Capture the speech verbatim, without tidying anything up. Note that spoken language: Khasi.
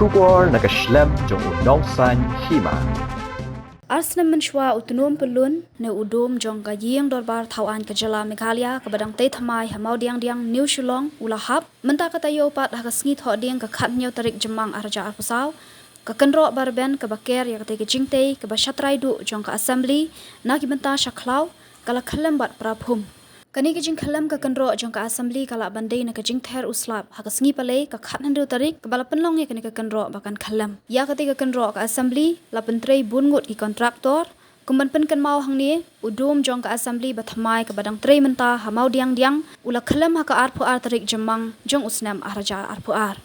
Khubor na ka shlem jong u Nongsaiñ Hima. Ar snem mynshuwa u Tnum Pyllun ne u dum jong ka Ïing Dorbar Thaw Aiñ ka jylla Meghalaya kaba dang tei thymmai ha Mawdiangdiang, New Shillong u la hap. Mynta ka taïew pat ha ka sngi Thohdieng ka khathynñiew tarik Jymmang arhajar arphew saw, ka kynroh ba rben kaba ker ïa katei ka jingtei kaba shatrai duh jong ka Assembly na ki bynta sha khlaw ka la khyllem bad praphum. Kane ka jingkhyllem ka kynroh jong ka Assembly ka lah ban dei na ka jingther u slap ha ka sngi Palei ka khathynriew tarik kaba la pynlong ïa kane ka kynroh ba kan khyllem. Ïa katei ka kynroh ka Assembly la pyntrei bun ngut ki kontraktor. Kum ban pynkynmaw hangne, u dum jong ka Assembly ba thymmai kaba dang trei mynta ha Mawdiangdiang u la khyllem ha ka arphew ar tarik Jymmang jong u snem arhajar arphew ar.